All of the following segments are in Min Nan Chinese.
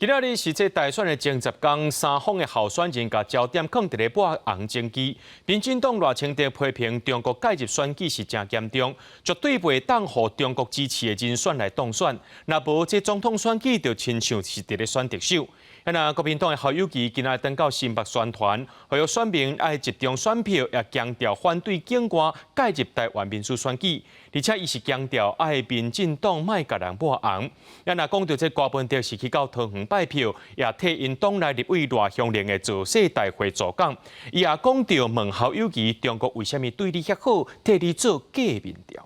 今仔日是這大選的前10工，三方的候選人共焦點囥佇咧抹紅爭議。民進黨賴清德批評中國介入選舉是誠嚴重，絕對袂當予中國支持的人選來當選。若無這總統選舉就親像是佇咧選特首。啊，國民黨的侯友宜今仔轉到新北宣傳，呼籲選民愛集中選票，也強調反對境外介入台灣民主選舉。而且伊是強調愛民進黨莫共人抹紅。啊，若講到這柯文哲是去到桃園拜票，也替𪜶黨內立委賴香伶的造勢大會助講。伊也講到問侯友宜，中國為啥物對你遐好，替你做假民調？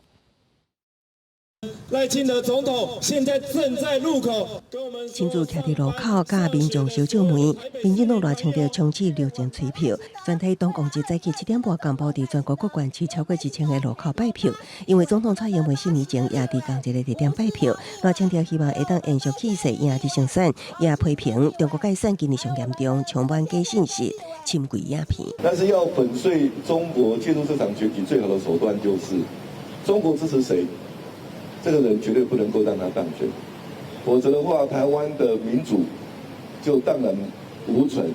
賴清德總統現在正在路口，親自徛佇路口，佮民眾相借問。民進黨賴清德衝刺六前催票，全體黨公職早起7點半共步佇全國各縣市超過1000個路口拜票。因為總統蔡英文4年前也佇仝一个地點拜票，賴清德希望會當延續氣勢，贏得勝選，也批評中國介選今年上嚴重，充滿假信息、深櫃影片。但是要粉碎中國介入這場選舉最好的手段，就是中國支持誰？這個人絕對不能夠讓他當選，否則的話，台灣的民主就蕩然無存。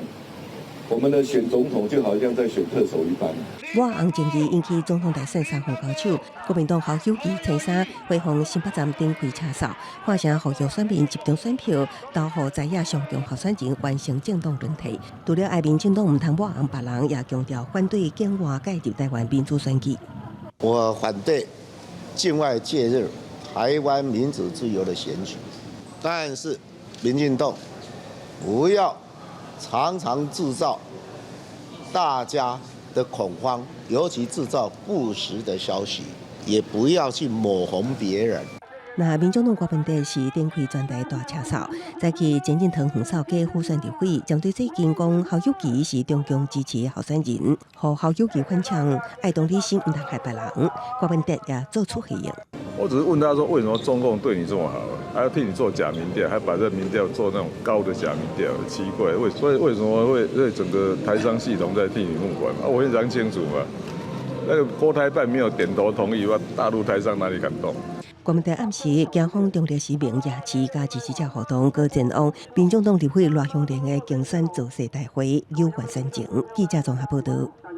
我們的選總統就好像在選特首一般。抹紅爭議引起總統大選三方交手，國民黨侯友宜初三回訪新北站展開車掃，喊聲呼籲選民集中選票，投予在野上強候選人完成政黨輪替。除了愛民進黨毋通抹紅別人，也強調反對境外介入台灣民主選舉。我反對境外介入台灣民主自由的選舉，但是民進黨不要常常製造大家的恐慌，尤其製造不實的消息，也不要去抹紅別人。那民眾黨柯文哲是展開全台大車掃，再去前進桃園掃街輔選立委，針對最近講侯友宜是中共支持的候選人，予侯友宜反嗆愛同理心，毋通害別人。柯文哲也做出回應。我只是問他說，為什麼中共對你這麼好，還要替你做假民調，還把這民調做那種高的假民調，奇怪，所以為什麼會整個台商系統在替你募款嘛？我非常清楚嘛，那個國台辦沒有點頭同意，話大陸台商哪裡敢動？柯文哲暗時驚訪中壢市民夜市佮支持者活動，閣前往民眾黨立委賴香伶的競選造勢大會，有關選情。記者綜合報道。